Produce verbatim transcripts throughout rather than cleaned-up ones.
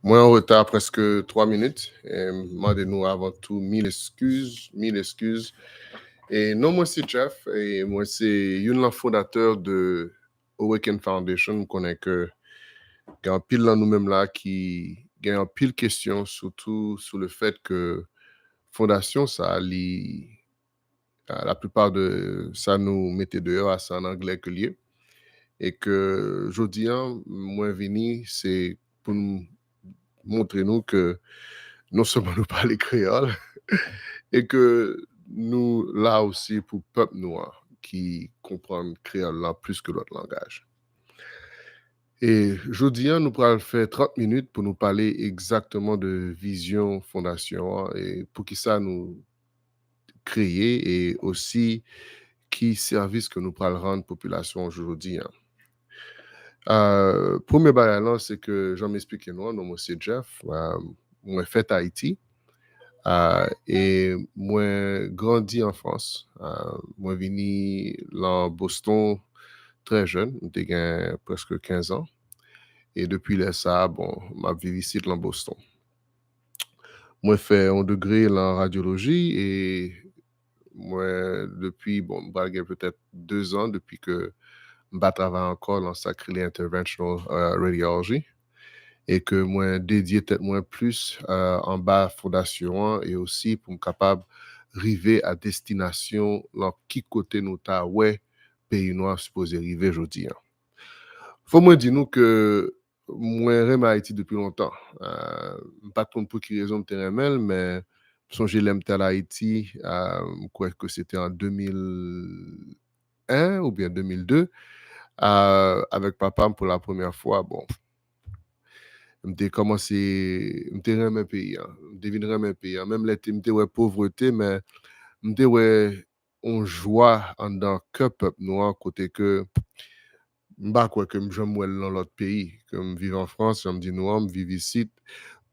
Mwen an reta prèske twa minit. E m mande nou avan tou mil eskiz, mil eskiz. E non mwen se Jeff, e mwen se youn nan fondatè de Awaken Foundation. M konnen ke gen anpil nan nou menm la ki gen anpil kesyon, sitou sou le fèt ke fondasyon sa, li, la plupart de sa nou mete deyò a, se an anglè ke l ye. E ke jodi an, mwen vini, se pou m montre nou ke non sèlman nou pale kreyòl, e ke nou la osi pou pèp nou an ki konprann kreyòl lan plis ke lòt langaj. E jodi an, nou pral fè trant minit pou nou pale egzakteman de vizyon fondasyon an e poukisa nou kreye e osi ki sèvis ke nou pral rann popilasyon an jodi an. Euh, premye bagay lan, se ke jan m eksplike nou an, non mwen se Jeff, euh, mwen fèt Ayiti, euh, e mwen grandi an Frans. Euh, mwen vini lan Boston trè jèn, m te gen prèske kenz an. E depi lè sa, bon, m ap viv isit lan Boston. Mwen fè yon degre lan radyoloji e mwen, depi, bon, m pral gen petèt de zan depi ke m pa travay ankò lan sa k rele interventional, euh, radiology. E ke mwen dedye tèt mwen plis, euh, anba fondasyon an e osi pou m kapab rive a destinasyon lan ki kote nou ta wè peyi nou an sipoze rive jodi an. Fò mwen di nou ke mwen renmen Ayiti depi lontan. Euh, m pa t konn pou ki rezon m te renmen l, men m sonje lè m te al Ayiti, euh, m kwè ke se te an de mil en oubyen de mil de, euh, avèk papa m pou la premyè fwa. Bon, m te kòmanse, m te renmen peyi an. M te vin renmen peyi an. Menm lè te, m te wè povrete, men m te wè yon jwa anndan kè pèp nou an, kote ke m pa kwè ke m janm wè l nan lòt peyi. Ke m viv an Frans, jan m di nou an, m viv isit.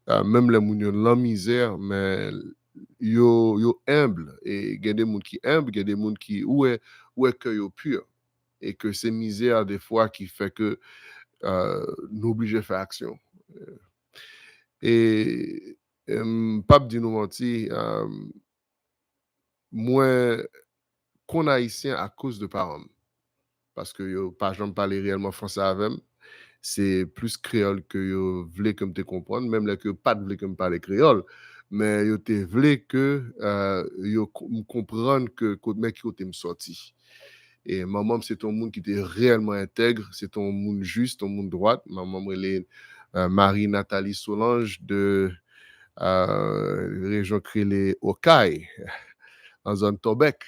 Ah, menm lè moun yo nan mizè, men yo, yo enb. E gen de moun ki enb, gen de moun ki, ou wè, ou wè kè yo pi. E ke se mizè a defwa ki fè ke, euh, nou oblije fè aksyon. E, e m p ap di nou manti, euh, mwen konn Ayisyen akoz de paran m. Paske yo pa janm pale reyèlman franse avè m. Se plis kreyòl ke yo vle ke m te konprann, menm lè ke yo pa t vle ke m pale kreyòl. Men yo te vle ke, euh, yo ko-, m konprann ke kot, men ki kote m sòti. E manman m se te yon moun ki te reyèlman entèg, se te yon moun jis, yon moun dwat. Manman m rele, euh, Marie Nathalie Solange de, euh, rejyon k rele Okay, nan zòn Tòbèk.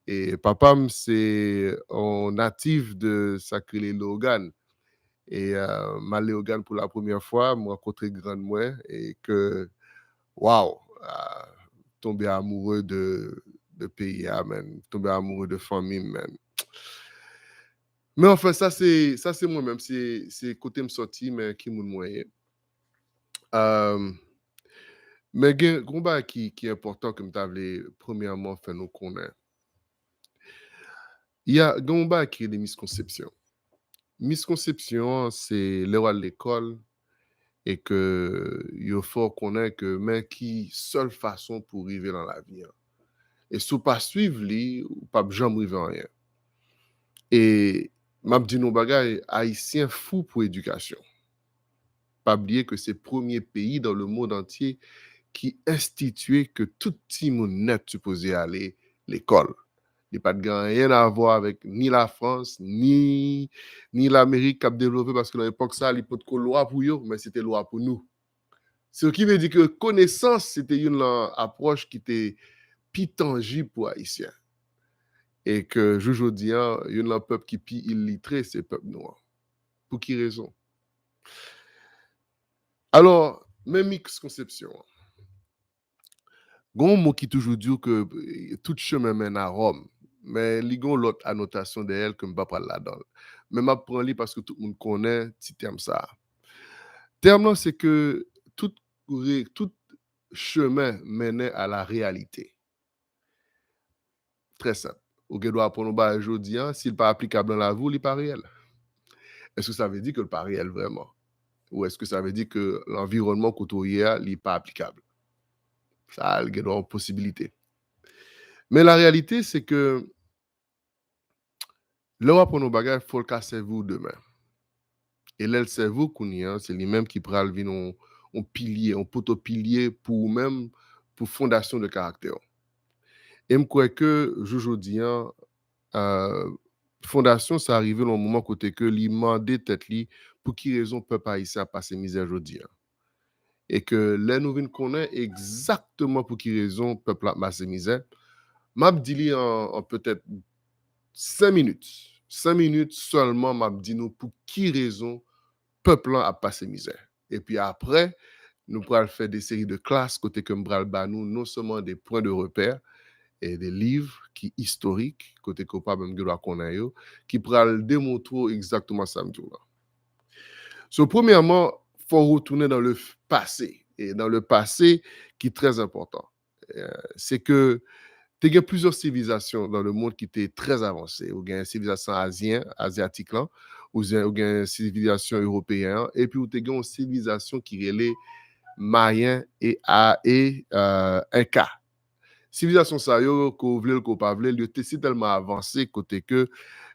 E papa m se yon natif de sa k rele Leyogàn. E, euh, m al Leyogàn pou la premyè fwa, m rankontre grann mwen e ke, waw, ah, tonbe amoureux de, de peyi a, man. Tonbe amoureux de fanmi m, man. Men anfen, sa se, sa se mwen menm, se, se kote m sòti, men ki moun mwen ye. Euh, men gen, gen yon bagay ki, ki enpòtan ke m ta vle premyèman fè nou konnen. Y a, gen yon bagay ki rele miskonsepsyon. Miskonsepsyon an, se lè w al lekòl e ke yo fè w konnen ke men ki sèl fason pou w rive nan lavi an. E si w pa swiv li, ou p ap janm rive anyen. E m ap di nou yon bagay, Ayisyen fou pou edikasyon. Pa bliye ke se premye peyi dans le monde entier ki enstitiye ke tout timoun nèt sipoze ale lekòl. Li pa t gen anyen a vwa avèk ni Lafrans, ni, ni Lamerik k ap devlope, paske nan epòk sa, li potko lwa pou yo, men se te lwa pou nou. Se ki vle di ke konesans, se te youn nan apwòch ki te pi tanjib pou Ayisyen. E ke jou jodi an, youn nan pèp ki pi ilitre, se pèp nou an. Pou ki rezon? Alò, men miskonsepsyon an. Gen yon mo ki toujou di w ke, eh, tout chemen mennen a Ròm. Men li gen yon lòt anotasyon dèyè l ke m pa pral ladan l. Men m ap pran li paske tout moun konnen ti tèm sa a. Tèm lan, se ke tout re-, tout chemen mennen a la réalité. Trè senp. Ou gen dwa aprann yon bagay jodi an, si l pa aplikab nan lavi w, li pa reyèl. Èske sa vle di ke l pa reyèl vrèman? Ou èske sa vle di ke lanviwònman kote w ye a, li pa aplikab? Sa, l gen dwa yon posibilite. Men la reyalite, se ke lè w aprann yon bagay, fò l ka sèvi w demen. E lè l sèvi w kounye a, se li menm ki pral vin yon, yon pilye, yon poto pilye pou ou menm, pou fondasyon de karaktè w. E m kwè ke jou jodi a, euh, fondasyon sa rive nan yon moman kote ke li mande tèt li pou ki rezon pèp ayisyen ap pase mizè jodi a. E ke lè nou vin konnen egzakteman pou ki rezon pèp la ap pase mizè, m ap di li an, an petèt senk minit. Senk minit sèlman, m ap di nou pou ki rezon pèp lan ap pase mizè. Epi apre, nou pral fè de seri de klas kote ke m pral ba nou non sèlman de pwen de repè e de liv ki istorik, kote ke w pa menm gen dwa konnen yo, ki pral demontre w egzakteman sa m di w la. So, premyèman, fò w retounen dans le passé. E dans le passé, ki trè enpòtan, euh, se ke te gen plizyè sivilizasyon dans le monde ki te trè avanse. Ou gen sivilizasyon azyen, azyatik lan, ou gen, ou gen sivilizasyon ewopeyen an, epi ou te gen yon sivilizasyon ki rele Mayen e a e, euh, Enka. Sivilizasyon sa yo, ke w vle l, ke w pa vle l, yo te si tèlman avanse kote ke,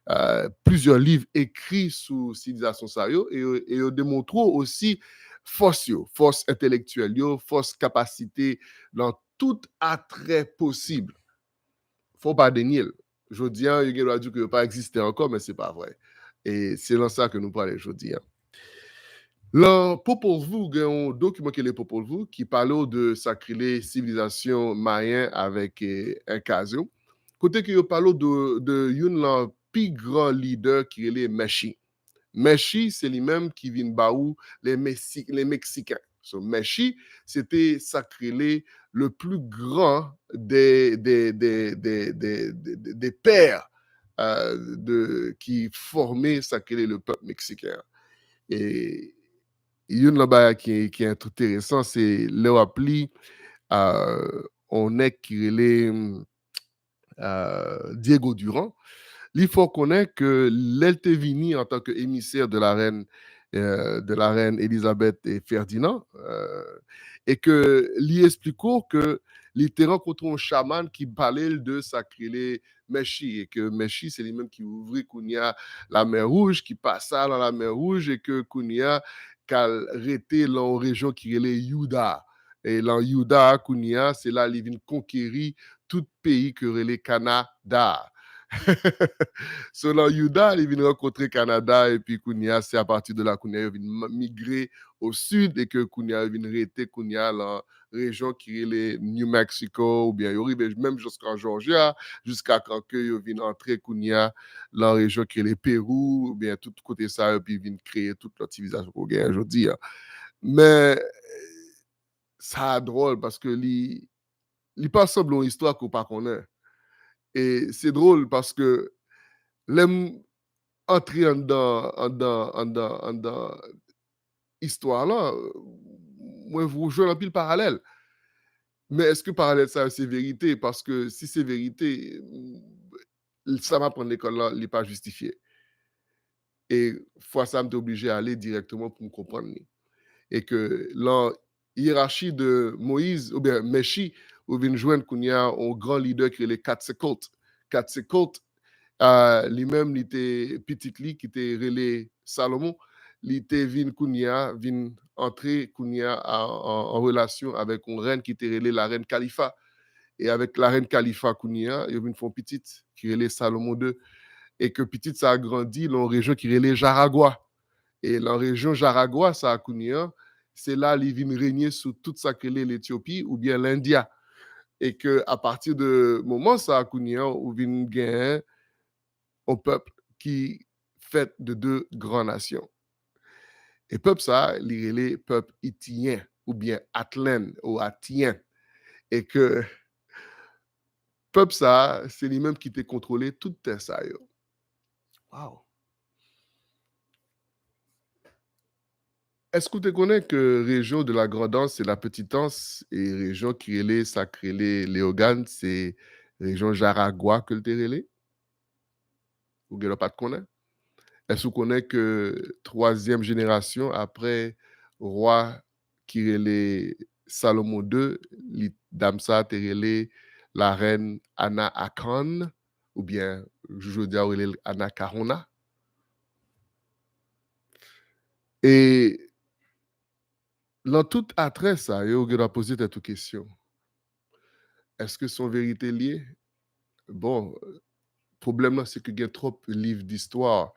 euh, plizyè liv ekri sou sivilizasyon sa yo, e yo, e yo demontre w osi fòs yo, fòs entelektyèl yo, fòs kapasite nan tout atrè posib. Fò w pa denye l. Jodi a, yo gen dwa di w ke yo pa egziste ankò, men se pa vre. E se lan sa ke nou prale jodi a. Lan Popol Vuh, gen yon dokiman ki rele Popol Vuh, ki pale w de sa k rele sivilizasyon Mayen avèk, eh, Enkaz yo. Kote ke yo pale w de, de youn lan pi gran lidè ki rele Mèchi. Mèchi, se li menm ki vin ba ou les Mexi-, les Mexicains. So, Mèchi, se te sa k rele le plus grand des, des, des, des, des, des, des pères, euh, de, ki fòme sa k rele le pèp meksiken an. E youn nan bagay ki, ki enteresan, se lè w ap li, euh, on nèg ki rele, euh, Diego Durán, li fè w konnen ke lè l te vini antanke emisè de la reine, euh, de la reine Elisabeth et Ferdinand, euh, e ke li esplike w ke li te rankontre yon chaman ki pale l de sa k rele Mèchi, e ke Mèchi se li menm ki ouvri kounye a Lamè Wouj, ki pase a lan Lamè Wouj, e ke kounye a k al rete lan yon rejyon ki rele Yuda. E lan Yuda a, kounye a, se la li vin konkeri tout peyi ke rele Kanada. So, lan Yuda, li vin rankontre Kanada, epi kounye a, se apati de la, kounye a, yo vin ma-, migre o sid, e ke kounye a, yo vin rete, kounye a, lan rejyon ki rele New Mexico, oubyen yo rive menm jiska Jòjya, jiska kan ke yo vin antre, kounye a, lan rejyon ki rele Perou, oubyen tout kote sa yo, epi vin kreye tout lòt sivilizasyon ke w genyen jodi a. Men, sa dwòl paske li, li pa sanble yon istwa ke w pa konnen. E se dwòl paske lè m antre anndan, anndan, anndan, anndan istwa la, mwen vou-, jwenn anpil paralèl. Men èske paralèl sa yo se verite? Paske si se verite, sa m aprann lekòl la, li pa jistifye. E fwa sa, m te oblije ale dirèkteman pou m konprann li. E ke lan yerachi de Moyiz, oubyen Mèchi, ou vin jwenn kounye a yon gran lidè ki rele Quetzalcoatl. Quetzalcoatl, ah, li menm, li te pitit li ki te rele Salomon. Li te vin kounye a, vin antre kounye a an, an, an relasyon avèk yon rèn ki te rele la rèn Kalifa. E avèk la rèn Kalifa kounye a, yo vin fè yon pitit ki rele Salomon de. E ke pitit sa a grandi lan yon rejyon ki rele Jaragwa. E lan rejyon Jaragwa sa a kounye a, se la li vin renye sou tout sa k rele Letyopi oubyen Lendya. E ke apati de moman sa a kounye a, ou vin genyen yon pèp ki fèt de de gran nasyon. E pèp sa a, li rele pèp itiyen oubyen Atlan ou Atiyen. E ke pèp sa a, se li menm ki te kontwole tout tè sa yo. Wow! Èske w te konnen ke rejyon de la Grandans e la Petitans e rejyon ki rele, sa k rele Leyogàn, se rejyon Jaragwa ke l te rele? Ou gen dwa pa t konnen. Èske w konnen ke twazyèm jenerasyon apre wa ki rele Salomon de, li, dam sa te rele la reine Anna Akan, oubyen jou jodi a yo rele l Anna Kahona. E nan tout atrè sa yo, ou gen dwa poze tèt ou kesyon. Èske se yon verite l ye? Bon, pwoblèm nan se ke gen twòp liv distwa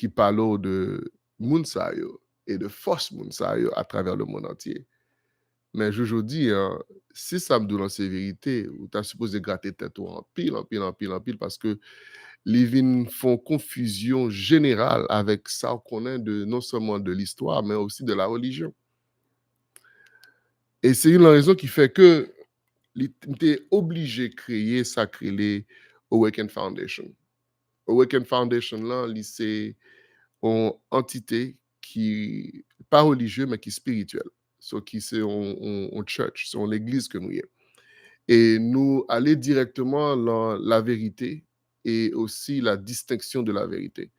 ki pale w de moun sa yo e de fòs moun sa yo atravè le mond antye. Men jou jodi a, si sa m di w lan se verite, ou ta sipoze grate tèt ou anpil, anpil, anpil, anpil, paske li vin fè yon konfizyon jeneral avèk sa w konnen de, non sèlman de listwa, men osi de la relijyon. E se youn nan rezon ki fè ke li, m te oblije kreye sa k rele Awaken Foundation. Awaken Foundation lan, li se yon antite ki pa relijye, men ki espirityèl. So, ki se yon, yon, yon church, se yon legliz ke nou ye. E nou ale dirèkteman lan laverite e osi la distenksyon de la verite.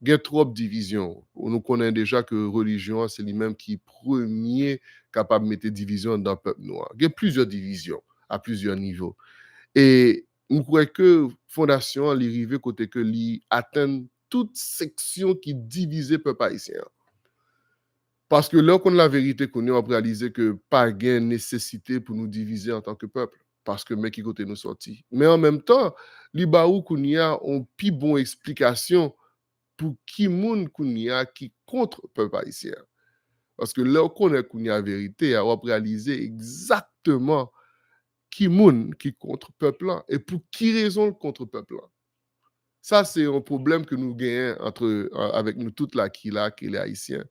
Gen twòp divizyon. Nou konnen deja ke relijyon an, se li menm ki premye kapab mete divizyon anndan pèp nou an. Gen plizyè divizyon a plizyè nivo. E m kwè ke fondasyon an, li rive kote ke li atenn tout seksyon ki divize pèp ayisyen an. Paske lè w konn laverite kounye a, w ap reyalize ke pa gen nesesite pou nou divize antanke pèp. Paske men ki kote nou sòti. Men an menm tan, li ba ou kounye a yon pi bon eksplikasyon pou ki moun kounye a ki kont pèp ayisyen an. Paske lè w konnen kounye a verite a, w ap reyalize egzakteman ki moun ki kont pèp lan e pou ki rezon l kont pèp lan. Sa se yon pwoblèm ke nou genyen antre, a, avèk nou tout la ki la, ki le ayisyen.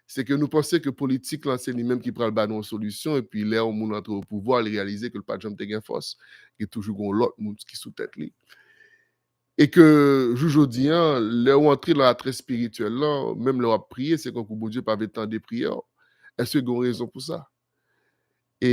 Se ke nou panse ke politik lan se li menm ki pral ba nou yon solisyon, epi lè yon moun antre o pouvwa, li reyalize ke l pa t janm te gen fòs, gen toujou gen yon lòt moun ki sou tèt li. E ke jou jodi a, lè w antre lan atrè espirityèl lan, menm lè w ap priye, se kankou Bondye pa vle tande priyè w. Èske gen yon rezon pou sa? E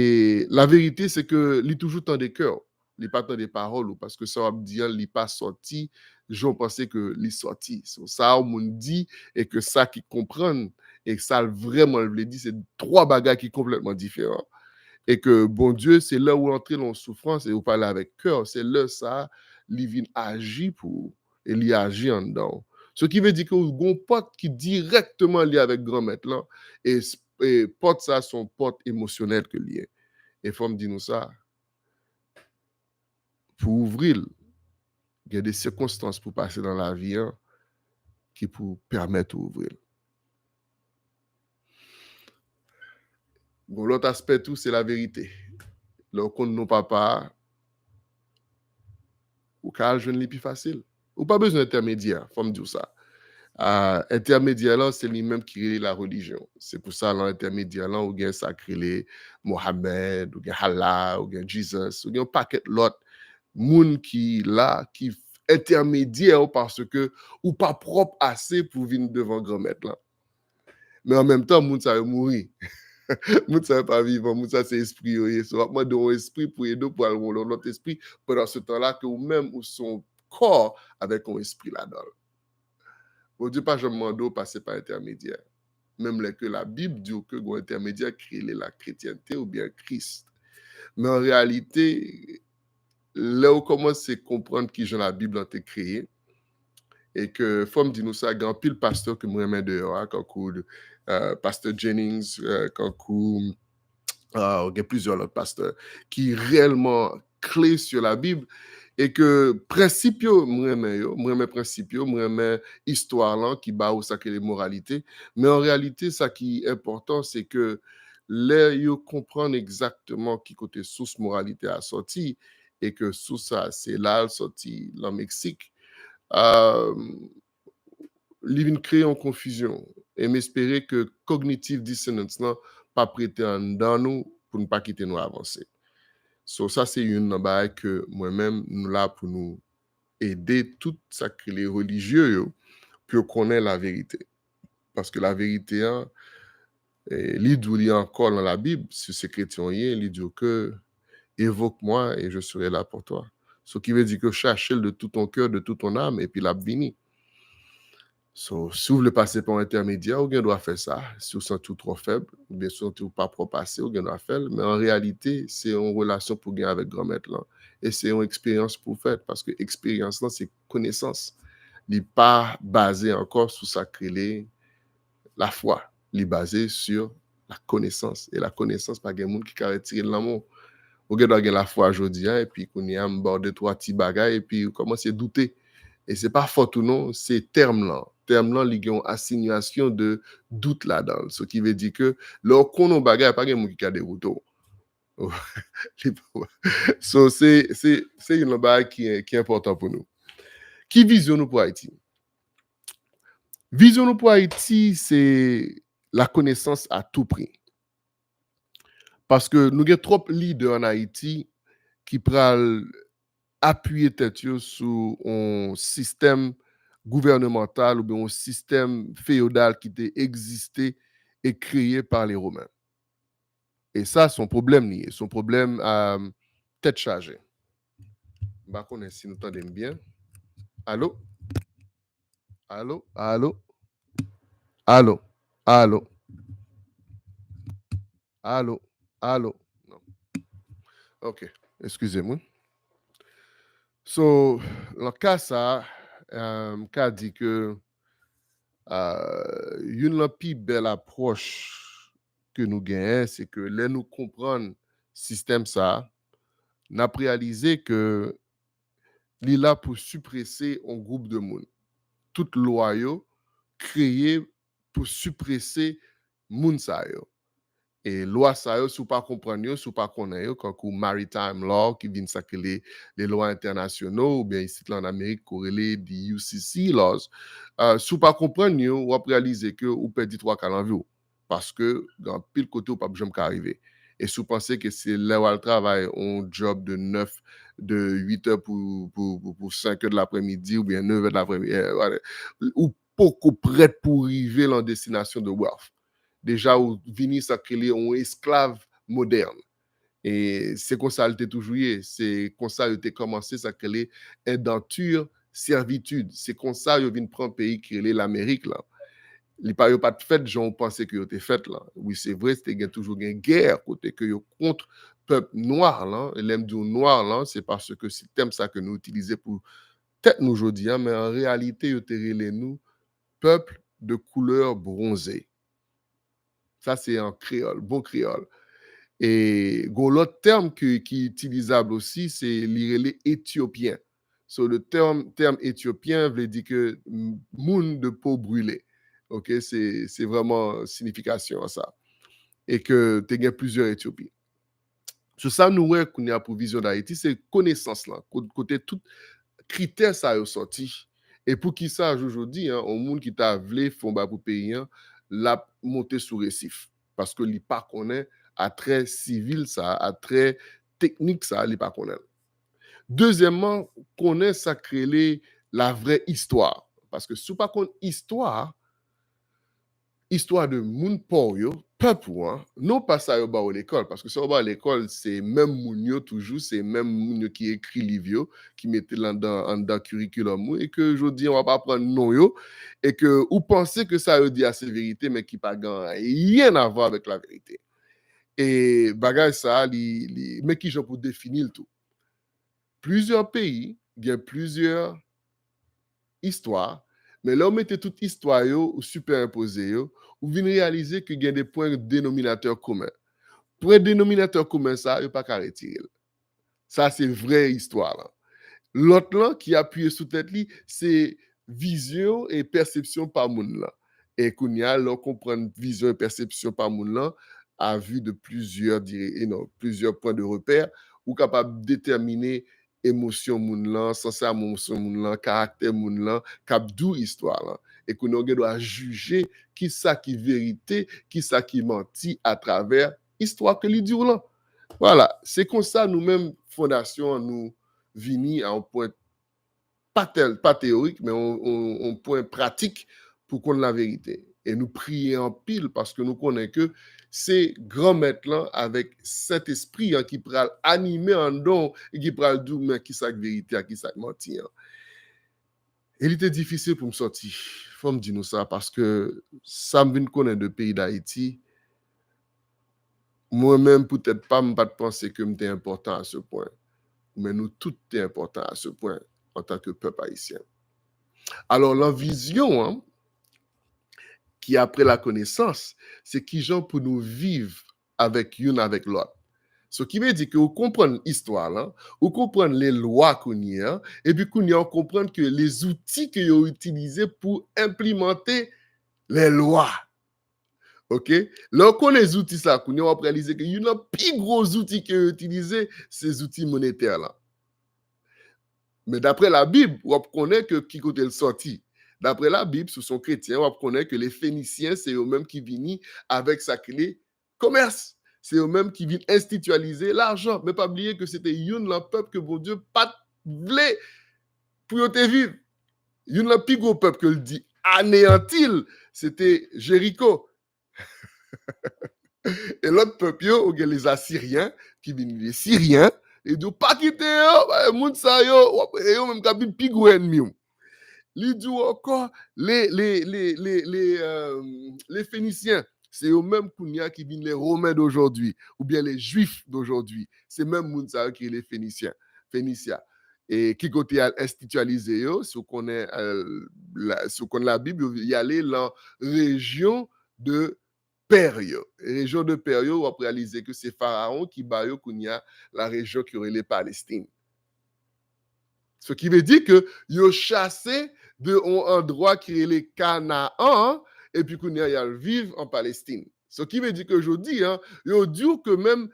laverite, se ke li toujou tande kè w. Li pa tande pawòl ou, paske sa w ap di an, li pa sòti jan w panse ke li sòti. So, sa yon moun di, e ke sa ki konprann, e sa l vrèman l vle di, se twa bagay ki konplètman diferan. E ke Bondye, se lè ou antre lan yon soufrans e ou pale avèk kè w, se lè sa a, li vin aji pou ou, e li aji anndan w. So ki vle di ke ou gen yon pòt ki dirèkteman lye avèk Granmèt lan, e, e pòt sa a se yon pòt emosyonèl ke l ye. E fò m di nou sa, pou ouvri l, gen de sikonstans pou pase nan lavi an ki pou pèmèt ou ouvri l. Gon lòt aspè tou, se laverite. Lè w konn non Papa a, ou ka al jwenn li pi fasil. Ou pa bezwen entèmedyè, fò m di w sa. A, entèmedyè lan, se li menm ki rele la relijyon. Se pou sa, lan entèmedyè lan, ou gen sa k rele Mohamed, ou gen Allah, ou gen Jesus, ou gen yon pakèt lòt moun ki la, ki entèmedyè w, paske ou pa pwòp ase pou vin devan Granmèt lan. Men an menm tan, moun sa yo mouri. Moun sa yo pa vivan, moun sa se espri yo ye. So, w ap mande yon espri pou ede w pou al yon lòt, lòt espri, pandan se tan la ke ou menm ou se yon kò avèk yon espri ladan l. Bondye pa janm mande w pase pa entèmedyè. Menm lè ke Labib di w ke gon entèmedyè ki rele lakretyente oubyen Kris. Men an reyalite, lè w kòmanse konprann kijan Labib lan te kreye, e ke fò m di nou sa, gen anpil pastè ke m renmen deyò a, kankou, euh, pastè Jennings, euh, kankou, euh, gen plizyè lòt pastè ki reyèlman kle sur la Bible, e ke prensip yo, m renmen yo, m renmen prensip yo, m renmen istwa lan ki ba ou sa k rele moralite, men an reyalite, sa ki enpòtan, se ke lè yo konprann egzakteman ki kote sous moralite a sòti, e ke sous sa, se la l sòti, lan Meksik, euh, li vin kreye yon konfizyon. E m espere ke cognitive dissonance lan p ap rete anndan nou pou n pa kite nou avanse. So, sa se youn nan bagay ke mwen menm, nou la pou nou ede tout sa k rele relijye yo, pou yo konnen laverite. Paske laverite an, e, li di w li ankò lan Labib, si se kretyen w ye, li di w ke, Évoque-moi et je serai là pour toi. So ki vle di ke chache l de tout ton cœur, de toute ton âme, epi l ap vini. So, si w vle pase pa yon entèmedyè, ou gen dwa fè sa. Si w santi w twò fèb, oubyen si w santi w pa pwòp ase, ou gen dwa fè l. Men an reyalite, se yon relasyon pou gen avèk Granmèt lan. E se yon eksperyans pou w fè, paske eksperyans lan, se konesans. Li pa baze ankò sou sa k rele lafwa. Li baze sou lakonesans. E lakonesans, pa gen moun ki ka retire l nan men w. Ou gen dwa gen lafwa jodi a, epi kounye a, m ba w de twa ti bagay, epi ou kòmanse doute. E se pa fòt ou non, se tèm lan. Tèm lan, li gen yon asinyasyon de dout ladan l. Sa ki vle di ke lè w konn yon bagay, pa gen moun ki ka dewoute w. Li pa- so, se, se, se youn nan bagay ki, ki enpòtan pou nou. Ki vizyon nou pou Ayiti? Vizyon nou pou Ayiti, se la connaissance à tout prix. Paske nou gen twòp lidè ann Ayiti ki pral apiye tèt yo sou yon sistèm gouvènemantal oubyen yon sistèm feyodal ki te egziste e kreye pa le Romen. E sa, se yon pwoblèm li ye. Se yon pwoblèm, euh, tèt chaje. M pa konnen si nou tande m byen. Alo? Alo? Alo? Alo? Alo? Alo? Alo? Non. Ok. Eskize m, wi. So, nan ka sa, euh, m ka di ke, euh, youn nan pi bèl apwòch ke nou genyen, se ke lè nou konprann sistèm sa, n ap reyalize ke li la pou siprese yon gwoup de moun. Tout lwa yo kreye pou siprese moun sa yo. E lwa sa yo, si w pa konprann yo, si w pa konnen yo, kankou maritime law, ki vin sa k rele le lwa entènasyonal, oubyen isit la ann Amerik, ki rele the U C C laws, euh, si w pa konprann yo, w ap reyalize ke ou pèdi twa ka nan vi w. Paske gen anpil kote ou p ap janm ka rive. E si w panse ke se lè w al travay yon job de nèf, de uit è pou, pou, pou, pou senk è de laprèmidi oubyen nèf è de laprèmidi, eh, whatever, ou poko prèt pou w rive lan destinasyon de wealth. Deja, ou vini sa k rele yon esklav modèn. E se konsa l te toujou ye. Se konsa yo te kòmanse sa k rele indenture servitude. Se konsa yo vin pran peyi ki rele Lamerik lan. Li pa, yo pa t fèt jan w panse ke yo te fèt lan. Wi, se vre, te gen, toujou gen gè kote ke yo kont pèp nwa lan. E lè m di w nwa lan, se paske se tèm sa ke nou itilize pou tèt nou jodi a, men an reyalite, yo te rele nou pèp de koulè bwonze. Sa se an kreyòl, bon kreyòl. E gon lòt tèm ki, ki itilizab osi, se li rele etyopyen. So, le tèm, tèm etyopyen vle di ke m- moun de po brile. Ok, se, se vrèman siyifikasyon an sa. E ke te gen plizyè Etyopi. So, sa nou wè kounye a pou vizyon Dayiti, se konesans lan, ko- kote tout kritè sa yo sòti. E poukisa jou jodi a, yon moun ki ta vle fè yon bagay pou peyi an, l ap monte sou resif. Paske li pa konnen atrè sivil sa, atrè teknik sa, li pa konnen l. Dezyèmman, konnen sa k rele la vrè istwa. Paske si w pa konn istwa, istwa de moun pa w yo, pèp ou an, non pa sa yo ba w lekòl, paske sa yo ba w lekòl, se menm moun yo toujou, se menm moun yo ki ekri liv yo, ki mete l anndan, anndan curriculum ou, e ke jodi an w ap aprann non yo, e ke ou panse ke sa yo di a se verite, men ki pa gen anyen a vwa avèk laverite. E bagay sa a, li, li, men kijan pou defini l tou. Plizyè peyi gen plizyè istwa, men lè w mete tout istwa yo, ou sipèenpoze yo, ou vin reyalize ke gen de pwen denominatè komen. Pwen denominatè komen sa, yo pa ka retire l. Sa se vrè istwa lan. Lòt lan ki apiye sou tèt li, se vizyon e pèsepsyon pa moun lan. E kounye a, lè w konprann vizyon e pèsepsyon pa moun lan, a vi de plizyè dire, e non, plizyè pwen de repè, ou kapab detèmine emosyon moun lan, sansasyon moun lan, karaktè moun lan, k ap di w istwa lan. E kounye a, w gen dwa jije kisa ki verite, kisa ki manti atravè istwa ke li di w lan. Vwala, se konsa nou menm fondasyon an nou vini a yon pwen pa tèl, pa teyorik, men yon, yon, yon pwen pratik pou konn laverite. E nou priye anpil paske nou konnen ke se Granmèt lan avèk Sentespri an ki pral anime anndan w e ki pral di w men kisa k verite a, kisa k manti an. E li te difisil pou m sòti. Fò m di nou sa, paske sa m vin konnen de peyi Dayiti, mwen menm, poutèt pa m, m pa t panse ke m te enpòtan a se pwen. Men nou tout te enpòtan a se pwen antanke pèp ayisyen. Alò, lan vizyon an, ki apre lakonesans, se kijan pou nou viv avèk youn avèk lòt. So, ki vle di ke ou konprann istwa lan, ou konprann le lwa kounye a, epi kounye a ou konprann ke le zouti ke yo itilize pou enplimante le lwa. Ok? Lè w konnen zouti sa, kounye a w ap reyalize ke youn nan pi gwo zouti ke yo itilize, se zouti monetè lan. Men daprè Labib, w ap konnen ke ki kote l sòti. Daprè Labib, si w se yon kretyen, w ap konnen ke le Fenisyen, se yo menm ki vini avèk sa ki le komès. Se yo menm ki vin enstityalize lajan. Men pa bliye ke se te youn lan pèp ke Bondye pa t vle pou yo te viv. Youn lan pi gwo pèp ke l di aneyanti l, se te Jeriko. E lòt pèp yo, ou gen les Assyriens, ki vin, les Syriens, e di w pa kite yo, e moun sa yo, w ap, e yo menm k ap vin pi gwo ènmi w. Li di w ankò, le, le, le, le, le, euh, le Fenisyen, se yo menm kounye a ki vin les Romains d'aujourd'hui, oubyen les Juifs d'aujourd'hui. Se menm moun sa yo ki rele Fenisyen, Fenisia. E ki kote y al enstityalize yo, si w konnen, euh, la, si w konn Labib, yo, y ale lan rejyon de Pè yo. Rejyon de Pè yo, w ap reyalize ke se Farawon ki ba yo kounye a la rejyon ki rele Palestin. Se ki vle di ke yo chase de yon andwa ki rele Kanaan, epi kounye a y al viv an Palestin. Se ki vle di ke jodi a, yo di w ke menm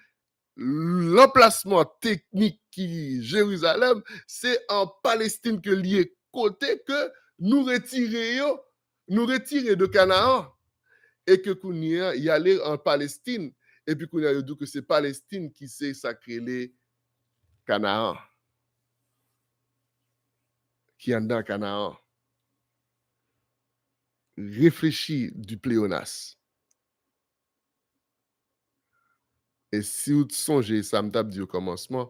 lanplasman teknik ki Jerizalèm, se an Palestin ke l ye, kote ke nou retire yo, nou retire de Kanaan, e ke kounye a, y ale an Palestin, epi kounye a, yo di w ke se Palestin ki se sa k rele Kanaan, ki anndan Kanaan. Reflechi, di pleyonas. E si w t sonje sa m t ap di o kòmansman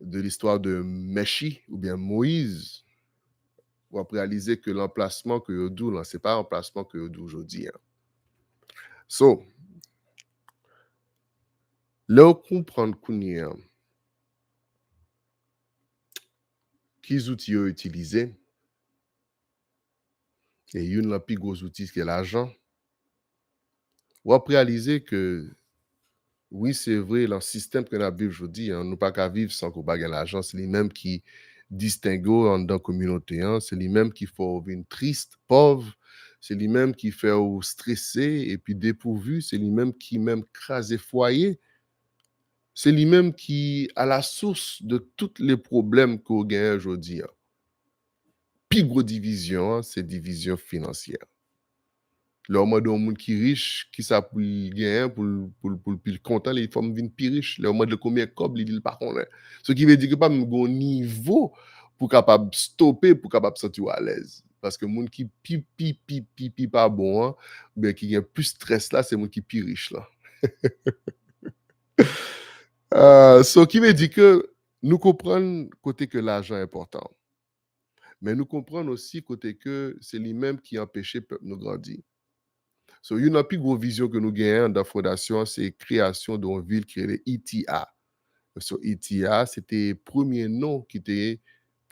de listwa de Mèchi oubyen Moyiz, w ap reyalize ke lanplasman ke yo di w lan, se pa anplasman ke yo di w jodi a. So, lè w konprann kounye a ki zouti yo itilize, e youn lan pi gwo zouti se lajan, w ap reyalize ke, wi, se vre, lan sistèm ke n ap viv jodi a, nou pa ka viv san ke w pa gen lajan. Se li menm ki distenge w anndan kominote an, se li menm ki fè w vin tris, pòv, se li menm ki fè w strese epi depouvi, se li menm ki menm kraze fwaye, se li menm ki alasous de tout le pwoblèm ke w genyen jodi a. Pi gwo divizyon an, se divizyon finansyè. Lè w mande yon moun ki rich, kisa pou l genyen, pou l, pou l, pou l pi kontan, li fò m vin pi rich. Lè w mande l konbyen kòb, li di l pa konnen. Se ki vle di ke pa menm gen yon nivo pou kapab stope, pou kapab santi w alèz. Paske moun ki pi, pi, pi, pi, pi pa bon an, oubyen ki gen plis strès la, se moun ki pi rich lan. Ah, so, ki vle di ke nou konprann kote ke lajan enpòtan. Men nou konprann osi kote ke se li menm ki anpeche pèp nou grandi. So, youn nan pi gwo vizyon ke nou genyen anndan fondasyon an, se kreyasyon de yon vil ki rele Iti a. So, Iti a, se te premye non ki te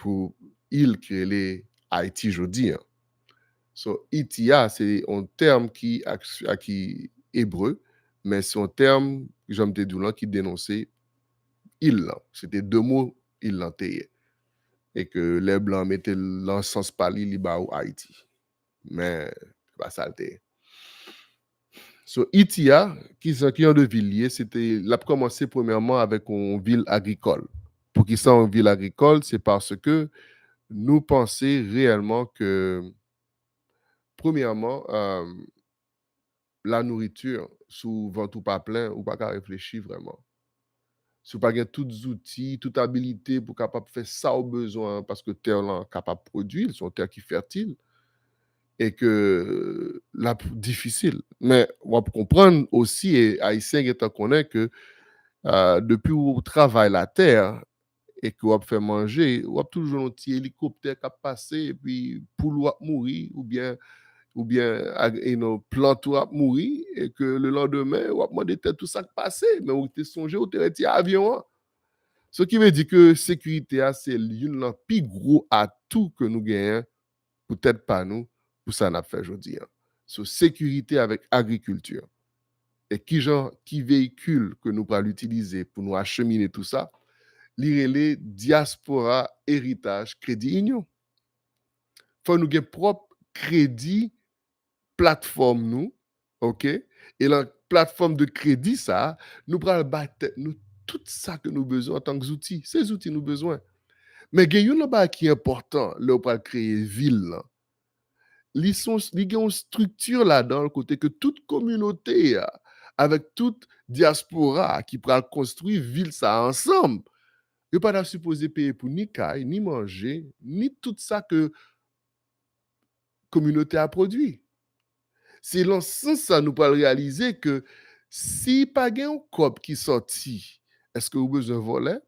pou il ki rele Ayiti jodi a. So, Iti a, se yon tèm ki ak, ak ki ebre, men se yon tèm, jan m te di w lan, ki denonse il lan. Se te de mo il lan te ye. E ke lè blan mete l lan sans pa li, li ba ou Ayiti. Men, se pa sa l te ye. So, Iti a, ki jan, ki jan de vil li ye, se te, l ap kòmanse premyèman avèk yon vil agrikòl. Poukisa yon vil agrikòl? Se paske nou panse reyèlman ke, premyèman, euh, la nourriture, si w vant ou pa plen, ou pa ka reflechi vrèman. Si w pa gen tout zouti, tout abilite pou kapab fè sa w bezwen an, paske tè lan kapab pwodui, se yon tè ki fètil, e ke l ap difisil. Men w ap konprann osi, e Ayisyen gentan konnen ke, ah, depi w travay latè, e ke w ap fè manje, w ap toujou jwenn yon ti elikoptè k ap pase, epi poul ou ap mouri, oubyen, oubyen ag-, you know, plant ou ap mouri, e ke le landemen, w ap mande tèt ou sa k pase, men ou te sonje, ou te wè ti avyon an. Sa ki vle di ke sekirite a, se youn nan pi gwo atou ke nou genyen pou tèt pa nou, pou sa n ap fè jodi a. So, sekirite avèk agrikilti. E kijan, ki veyikil ke nou pral itilize pou nou achemine tou sa? Li rele Diaspora Heritage Credit Union. Fò nou gen pwòp kredi platfòm nou, oke? E lan platfòm de kredi sa, nou pral bay tèt nou tout sa ke nou bezwen antank zouti. Se zouti nou bezwen. Men gen youn nan bagay ki enpòtan lè w pral kreye vil lan. Li se yon, li gen yon estrikti ladan l kote ke tout kominote a, avèk tout dyaspora a ki pral konstwi vil sa a ansanm, yo pa ta sipoze peye pou ni kay, ni manje, ni tout sa ke kominote a pwodui. Se lan sans sa nou pral reyalize ke si pa gen yon kòb ki sòti, èske ou bezwen vòlè?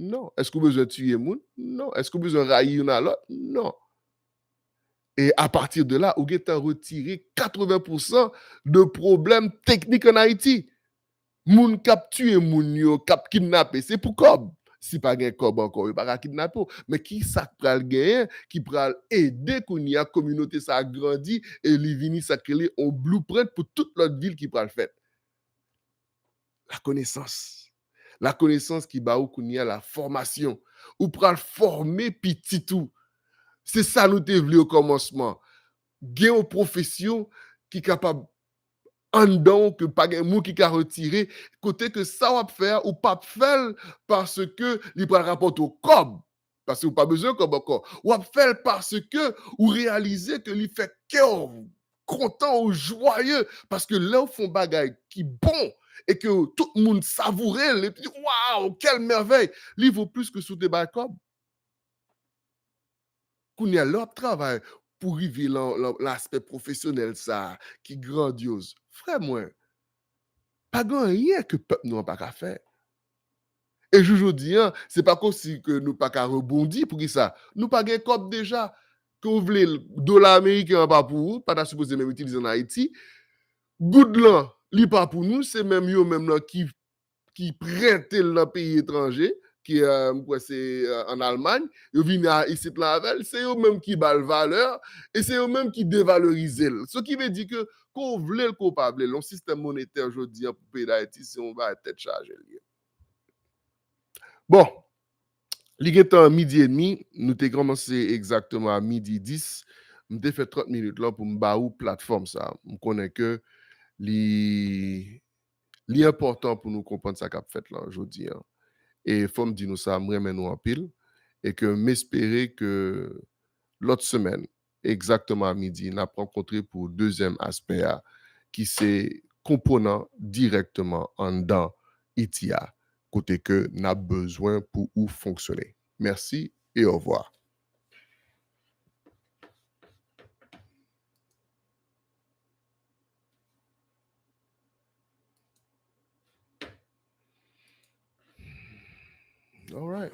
Non. Èske ou bezwen tiye moun? Non. Èske ou bezwen rayi youn a lòt? Non. E apati de la, ou gentan retire katreven pousan de pwoblèm teknik ann Ayiti. Moun k ap tiye moun yo, k ap kidnape, se pou kòb. Si pa gen kòb ankò, yo pa ka kidnape w. Men ki sa k pral genyen, ki pral ede kounye a kominote sa a grandi e li vini sa k rele yon blueprint pou tout lòt vil ki pral fèt? Lakonesans. Lakonesans ki ba ou kounye a lafòmasyon. Ou pral fòme pitit ou. Se sa nou te vle o kòmansman. Gen yon pwofesyon ki kapab anndan w ke pa gen moun ki ka retire, kote ke sa w ap fè a, ou p ap fè l paske li pral rapòte w kòb, paske ou pa bezwen kòb ankò. W ap fè l paske ou reyalize ke li fè kè w kontan, ou jwaye, paske lè w fè yon bagay ki bon e ke tout moun savoure l, epi, waw, quelle merveille! Li vo plis ke si w te bay kòb. Kounye a, lè w ap travay pou rive lan, lan, lan aspè pwofesyonèl sa a ki grandyoz, frè mwen, pa gen anyen ke pèp nou an pa ka fè. E jou jodi a, se pa kòmsi ke nou pa ka rebondi. Poukisa? Nou pa gen kòb deja. Ke w vle l, dola ameriken an pa pou ou, pa ta sipoze menm itilize ann Ayiti. Goud lan, li pa pou nou, se menm yo menm lan ki ki prente l nan peyi etranje, ki, euh, m kwè se, euh, ann Almay, yo vini a, isit lan avè l, se yo menm ki ba l valè, e se yo menm ki devalorize l. Sa ki vle di ke, ke w vle l, ke w pa vle l, yon sistèm monetè jodi a pou peyi Dayiti, se yon bagay tèt chaje l ye. Bon, li gentan midi edmi, nou te kòmanse egzakteman a midi dis, m te fè trant minit lan pou m ba ou platfòm sa. M konnen ke li Li enpòtan pou nou konprann sa k ap fèt lan jodi a. E fò m di nou sa, m renmen nou anpil. E ke m espere ke lòt semèn, egzakteman a midi, n ap rankontre pou dezyèm aspè a, ki se konprann dirèkteman anndan iti a, kote ke n ap bezwen pou ou fonksyone. Mèsi e ovwa. All right.